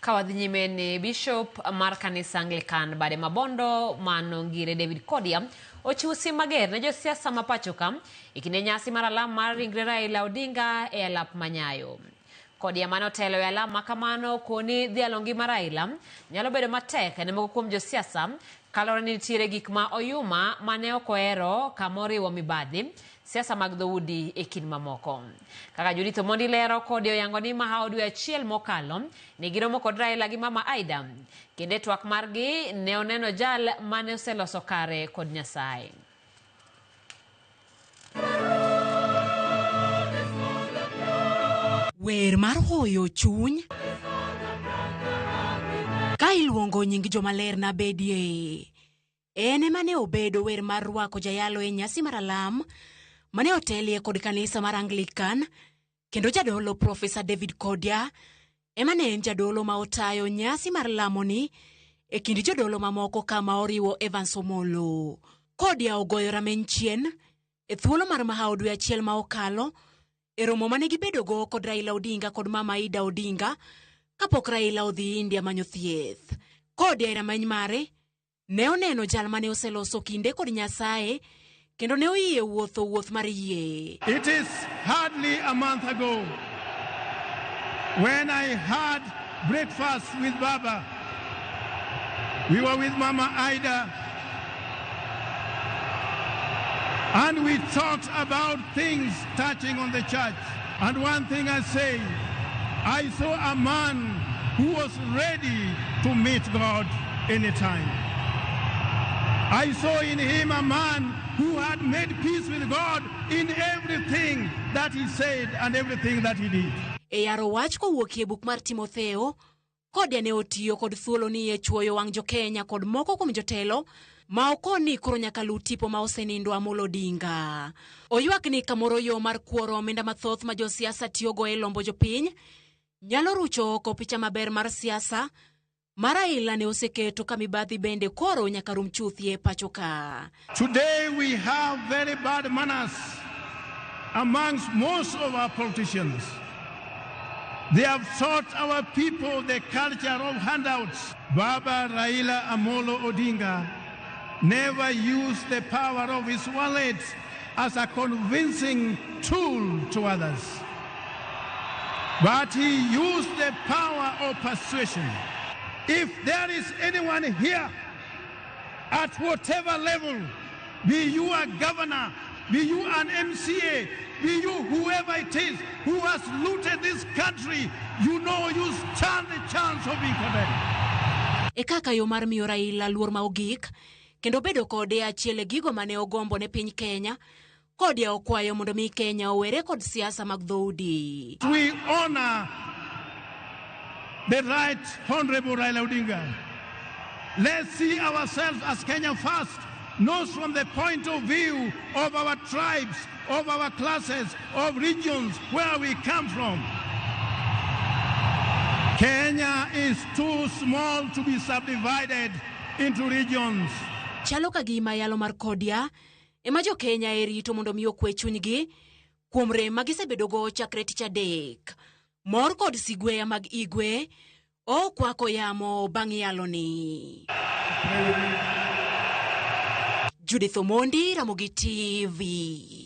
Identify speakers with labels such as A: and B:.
A: Ka wadhi nyime ni Bishop mar kanisa Anglican bade Mabondo mano Ngire David Kodia ochiwo siem mager ne josiasa ma pachoka e kinde nyasi mar alam mar ringre Raila Odinga e alap ma Nyayo. Kodia mane otelo e alam ma kamano koni dhialo ngima Raila nyalo bedo matek ne moko kuom josiasa kaluwore ni nitiere gik ma oyuma mane ok ohero kama oriwo mibadhi, siasa mag dhoudi e kind mamoko. Kaka Judith Omondi lero, Kodi oyango ni mahawo dwe achiel mokalo ne giromo kod Raila gi Mama Aida kendo e twak margi ne oneno jal mane oseloso kare kod Nyasaye.
B: Wer mar hoyo chuny ka iluongo nying jomaler nabedie. En ema ne obedo wer mar rwako jayalo e nyasi mar alam mane otelie kod kanisa mar Anglican kendo jadolo Profesa David Kodia ema ne en jadolo ma otayo nyasi mar lamoni e kind jodolo mamoko kama oriwo Evans Omolo. Kodia ogoyo rameny chien e thuolo mar mahawo dwe achiel ma okalo e romo mane gibedogo kod Raila Odinga kod Mama Ida Odinga kapok Raila odhi India manyo thieth. Kodia e rameny mare Ne oneno jal mane oseloso kinde kod Nyasaye kendo ne oyie wuotho wuoth mar yie.
C: It is hardly a month ago when I had breakfast with Baba. We were with Mama Ida and we talked about things touching on the church. And one thing I say, I saw a man who was ready to meet God anytime. I saw in him a man who had made peace with God in everything that he said and everything that he did.
B: E yaro wach kowuok e buk mar Timotheo, Kodia ne otiyo kod thuoloni e chuoyo wang' jo-Kenya kod moko kuom jotelo ma okoni koro nyaka luw tipo ma osenindo Amolo Odinga. Oywak ni kamoro yo mar kuoro omenda mathoth ma josiasa tiyogo e lombo jopiny nyalo rucho oko picha maber mar siasa ma Raila ne oseketo ka mibadhi bende koro nyaka rum chuth e pacho ka.
C: Today we have very bad manners amongst most of our politicians. They have taught our people the culture of handouts. Baba Raila Amolo Odinga never used the power of his wallet as a convincing tool to others. But he used the power of persuasion. If there is anyone here at whatever level, be you a governor, be you an MCA, be you whoever it is who has looted this country, you know you stand the chance of being condemned.
B: E kaka yo mar miyo Raila luor ma ogik kendo bedo kode achiel e gigo mane ogombo ne piny Kenya, Kodia okwayo mondo mi Kenya owere kod siasa mag dhoudi.
C: We honor the right Honorable Raila Odinga. Let's see ourselves as Kenya first, not from the point of view of our tribes, of our classes, of regions where we come from. Kenya is too small to be subdivided into regions.
B: Chalo ka gima yalo mar Kodia ema jo Kenya e rito mondo mi okwe chunygi kuom rem ma gisebedogo chakre tich adek. Mor kod sigweya mag igwe okwako yamo bang' yaloni. Judith Omondi, Ramogi TV.